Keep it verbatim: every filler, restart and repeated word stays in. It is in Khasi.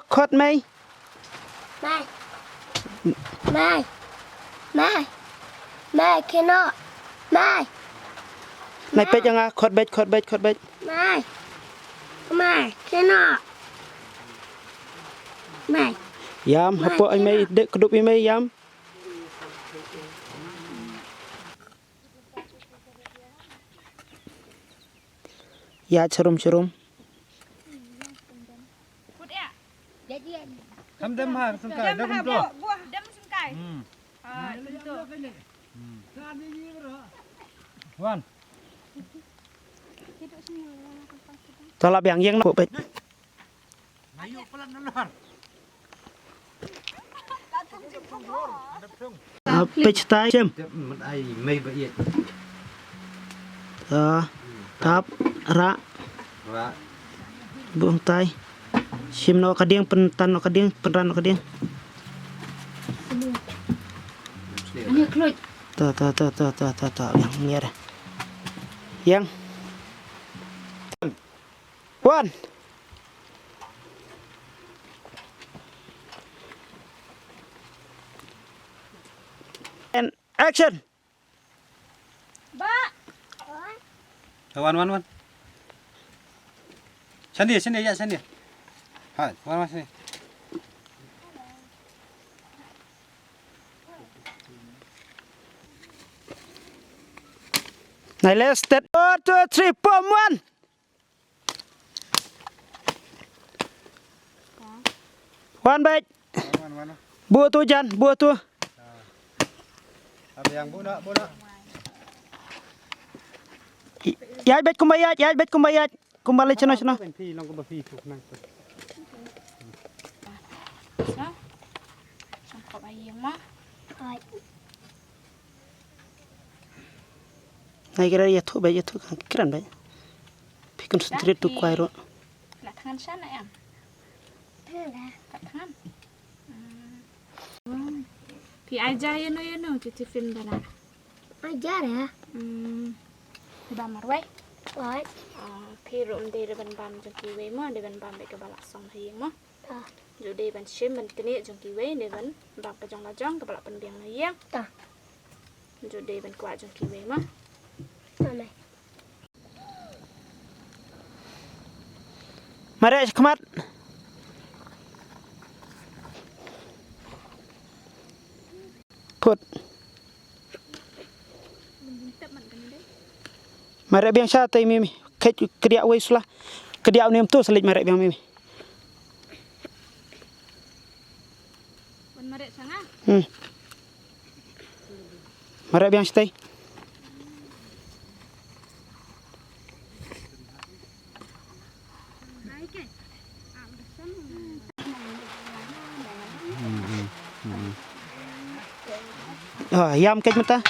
Khot mei. Mei. Mei. Mei. Mei, kino. Mei. Nai peit ïa nga, khot beit, khot beit, khot beit. Mei. Mei, kino. Mei. Ïam, hapoh ai mei, dek kdup ai mei, ïam. Ïa, sharum, sharum. Kam dem ha, sengkai, dem ha, buh, buh, dem sengkai. Hmm. Ah, tentu. Hmm. Wan. Tolak biang ïeng na peit. Ah, peit tai shim. Tap, tap, ra. Ra. Bung tai. Shim noh ka dieng, pyntan noh ka dieng, pynran noh ka dieng. Ani kluit. Ta, ta, ta. Yang, ni ada. Yang. One. And action. Ba. Wan, wan, wan. Sani, sani, ïa, sani. Ha, wan, wan, sani. Nai, let's start. One, two, three, four, one. Wan beit. Wan, wan, wan. Buh tu jan, buh tu. Ab yang buh na, buh na. Ïaid beit kumba ïaid, ïaid beit kumba ïaid. Kumba leit shano shano. Phi long kumba phi tu nang tu. Sa. Sangkop ai ïing ma. Ai. Ngai kira ïathuh beit, ïathuh kren beit. Phi concentrate tu kwai ruh. Lah thngan sha na em. Thngan. Hmm. Phi ai ja ïano ïano ki tiffin ba la. Ai ja ra. Hmm. Phi bam marwei. Oi. Ah, phi ruh ym dei ban bam jong kiwei mo, dei ban bam beit kaba la song ha ïing mo. Ta. Ju dei ban shim ban knieh jong kiwei, dei ban bam ka jong la jong kaba la pynbiang na ïing. Ta. Ju dei ban kwah jong kiwei mo. Ta mei. Mareh shakhmat. Put. Mareh biang shatei mimi. Khet kdiah wei sula. Kdiah unem tu sa leit mareh biang mimi. Hmm. Mareh biang shatei. Oh, ïam khet mynta.